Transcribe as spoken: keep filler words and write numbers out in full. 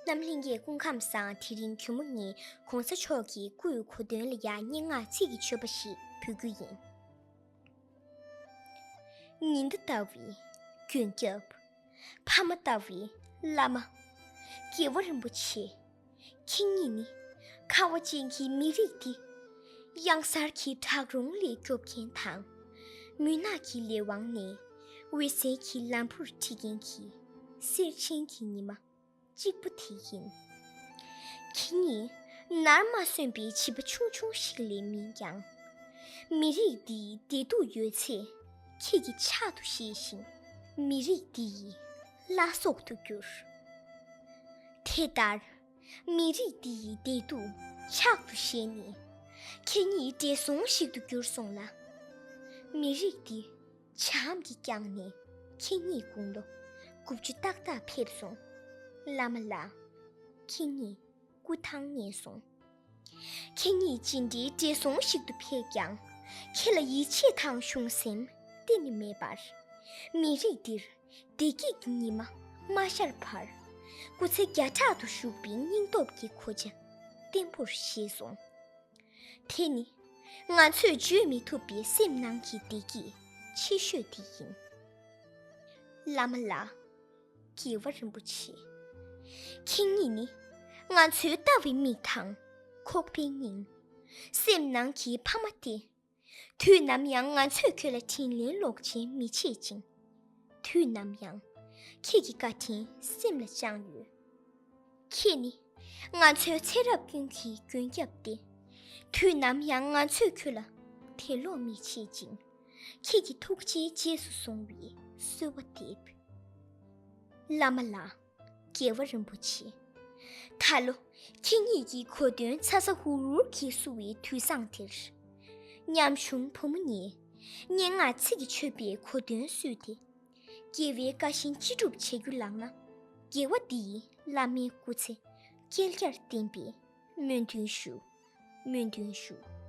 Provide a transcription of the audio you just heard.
རྣམ་གླིང་གི་སྐུ་ཁམས་བཟང་། དེ་རིང་གུས་མོ་ངས་གོང་ས་མཆོག་གི་སྐུའི་གོ་སྟོན་ལ་ཡང་སྙན་ངག་ཚིག་གི་མཆོད་པ་ཞིག་འབུལ་རྒྱུ་ཡིན། ཉི་ཟླ་ལྟ་བུའི་མགོན་སྐྱབས། ཕ་མ་ལྟ་བུའི་བླ་མ། རྒྱལ་བ་རིན་པོ་ཆེ། ཁྱེད་ཉིད་ནི་ཁ་བ་ཅན་གྱི་མི་རིགས་འདི་གཡང་གཟར་གྱི་བྲག་རོང་ལས་སྐྱོབ་མཁན་དང་། མུན་ནག་གི་ལས་དབང་ནས་འོད་གསལ་གྱི་ལམ་བུར་ཁྲིད་མཁན་གྱི་གསེར་ཆེན་གྱི་ཉི་མ་གཅིག་པུ་དེ་ཡིན། ཁྱེད་ཉིད་ནར་མ་སོན་པའི་བྱིས་པ་ཆུང་ཆུང་ཞིག་ལས་མིན་ཀྱང་། མི་རིགས་འདིའི་བདེ་སྡུག་ཡོད་ཚད་ཁྱེད་ཀྱི་ཕྱག་ཏུ་བཞེས་ཤིང་། མི་རིགས་འདི་ཡི་བླ་སྲོག་ཏུ་གྱུར། དེ་ལྟར་མི་རིགས་འདི་ཡི་བདེ་སྡུག་ཕྱག་ཏུ་བཞེས་ནས། ཁྱེད་ཉིད་བགྲེས་སོང་ཞིག་ཏུ་གྱུར་སོང་ལ། མི་རིགས་འདི་བྱམས་ཀྱིས་བསྐྱངས་ནས་ཁྱེད་ཉིད་དགུང་ལོ་དགུ་བཅུ་ཏག་ཏག་ཕེབས་སོང་། བླ་མ་ལགས། ཁྱེད་ཉིད་སྐུ་ཐང་རྙེད་སོང་། ཁྱེད་ཉིད་ཇི་འདྲའི་བགྲེས་སོང་ཞིག་ཏུ་ཕེབས་ཀྱང་། ཁྱེད་ལ་ཡིད་ཆེས་དང་གཞུང་སེམས་གཏན་ནས་མེད་པར། མི་རིགས་འདིར་བདེ་སྐྱིད་ཀྱི་ཉི་མ་མ་ཤར་བར། སྐུ་ཚེ་བརྒྱ་ཕྲག་ཏུ་བཞུགས་པའི་སྙིང་སྟོབས་ཀྱི་གོ་ཆ་བརྟན་པོར་བཞེས་སོང་། དེ་ནི་ང་ཚོས་བརྗོད་མི་ཐུབ་པའི་སེམས་ནང་གི་བདེ་སྐྱིད་ཆེ་ཤོས་དེ་ཡིན། བླ་མ་ལགས། རྒྱལ་བ་རིན་པོ་ཆེ། ཁྱེད་ཉིད་ནི་ང་ཚོའི་ལྟ་བའི་མིག་དང་ཁོག་པའི་སྙིང་། སེམས་ནང་གི་ཕ་མ་སྟེ། དུས་ནམ་ཡང་ང་ཚོས་ཁྱོད་ལ་དྲིན་ལན་ལོག་འཇལ་མི་བྱེད་ཅིང་། དུས་ནམ་ཡང་ཁྱེད་ཀྱི་བཀའ་དྲིན་སེམས་ལ་བཅངས་ཡོད། ཁྱེད་ནི་ང་ཚོའི་ཚེ་རབས་ཀུན་གྱི་མགོན་སྐྱབས་ཏེ། དུས་ནམ་ཡང་ང་ཚོས་ཁྱོད་ལ་དད་ལོག་མི་བྱེད་ཅིང་། ཁྱེད་ཀྱི་ཐུགས་རྗེའི་རྗེས་སུ་བཟུང་བའི་གསོལ་བ་འདེབས། བླ་མ་ལགས། རྒྱལ་བ་རིན་པོ་ཆེ། ད་ལོ་ཁྱེད་ཉིད་ཀྱི་གོ་སྟོན་ཚ་ཚ་ཧུར་ཧུར་གྱིས་བསུ་བའི་དུས་བཟང་དེར། ཉམ་ཆུང་བུ་མོ་ངས་སྙན་ངག་ཚིག་གི་མཆོད་པའི་གོ་སྟོན་བསུས་ཏེ། རྒྱལ་བའི་བཀའ་བཞིན་ཅི་སྒྲུབ་བྱེད་རྒྱུ་ལགས་ན། རྒྱལ་བ་འདིའི་བླ་མའི་སྐུ་ཚེ་བསྐལ་བརྒྱར་བརྟན་པའི་སྨོན་འདུན་ཞུ། སྨོན་འདུན་ཞུ།